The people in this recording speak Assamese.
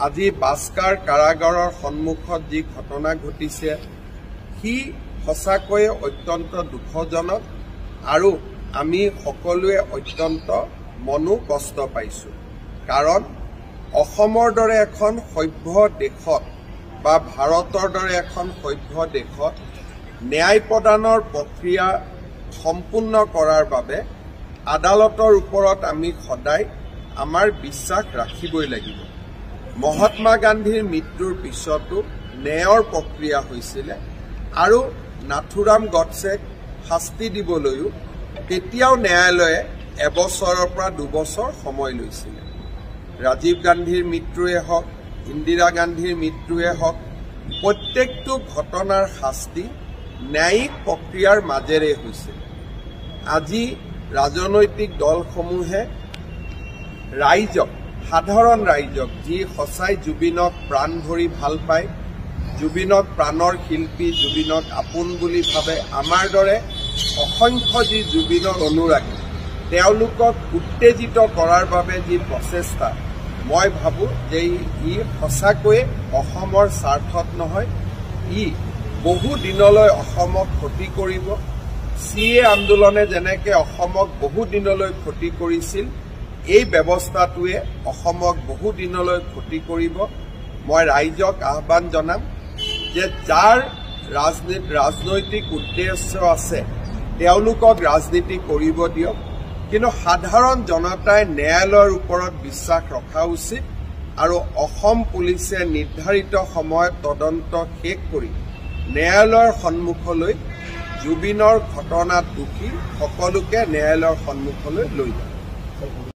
আজি বাস্কাৰ কাৰাগাৰৰ সন্মুখত যি ঘটনা ঘটিছে সি সঁচাকৈয়ে অত্যন্ত দুখজনক আৰু আমি সকলোৱে অত্যন্ত মনো কষ্ট পাইছোঁ। কাৰণ অসমৰ দৰে এখন সভ্য দেশত বা ভাৰতৰ দৰে এখন সভ্য দেশত ন্যায় প্ৰদানৰ প্ৰক্ৰিয়া সম্পূৰ্ণ কৰাৰ বাবে আদালতৰ ওপৰত আমি সদায় আমাৰ বিশ্বাস ৰাখিবই লাগিব। মহাত্মা গান্ধীৰ মৃত্যুৰ পিছতো ন্যায়ৰ প্ৰক্ৰিয়া হৈছিলে আৰু নাথুৰাম গডছেক শাস্তি দিবলৈও তেতিয়াও ন্যায়ালয়ে এবছৰৰ পৰা 2 বছৰ সময় লৈছিলে। ৰাজীৱ গান্ধীৰ মৃত্যুৱে হওক, ইন্দিৰা গান্ধীৰ মৃত্যুৱে হওক, প্ৰত্যেকটো ঘটনাৰ শাস্তি ন্যায়িক প্ৰক্ৰিয়াৰ মাজেৰে হৈছিল। আজি ৰাজনৈতিক দলসমূহে ৰাইজক, সাধাৰণ ৰাইজক, যি সঁচাই জুবিনক প্ৰাণ ভৰি ভাল পায়, জুবিনক প্ৰাণৰ শিল্পী, জুবিনক আপোন বুলি ভাবে, আমাৰ দৰে অসংখ্য যি জুবিনৰ অনুৰাগী, তেওঁলোকক উত্তেজিত কৰাৰ বাবে যি প্ৰচেষ্টা, মই ভাবোঁ যে ই সঁচাকৈয়ে অসমৰ স্বাৰ্থত নহয়। ই বহু দিনলৈ অসমক ক্ষতি কৰিব। চিএ আন্দোলনে যেনেকে অসমক বহু দিনলৈ ক্ষতি কৰিছিল, এই ব্যৱস্থাটোৱে অসমক বহু দিনলৈ ক্ষতি কৰিব। মই ৰাইজক আহ্বান জনাম যে যাৰ ৰাজনৈতিক উদ্দেশ্য আছে, তেওঁলোকক ৰাজনীতি কৰিব দিয়ক, কিন্তু সাধাৰণ জনতাই ন্যায়ালয়ৰ ওপৰত বিশ্বাস ৰখা উচিত আৰু অসম পুলিচে নিৰ্ধাৰিত সময়ত তদন্ত শেষ কৰি ন্যায়ালয়ৰ সন্মুখলৈ জুবিনৰ ঘটনাত দোষী সকলোকে ন্যায়ালয়ৰ সন্মুখলৈ লৈ যাব।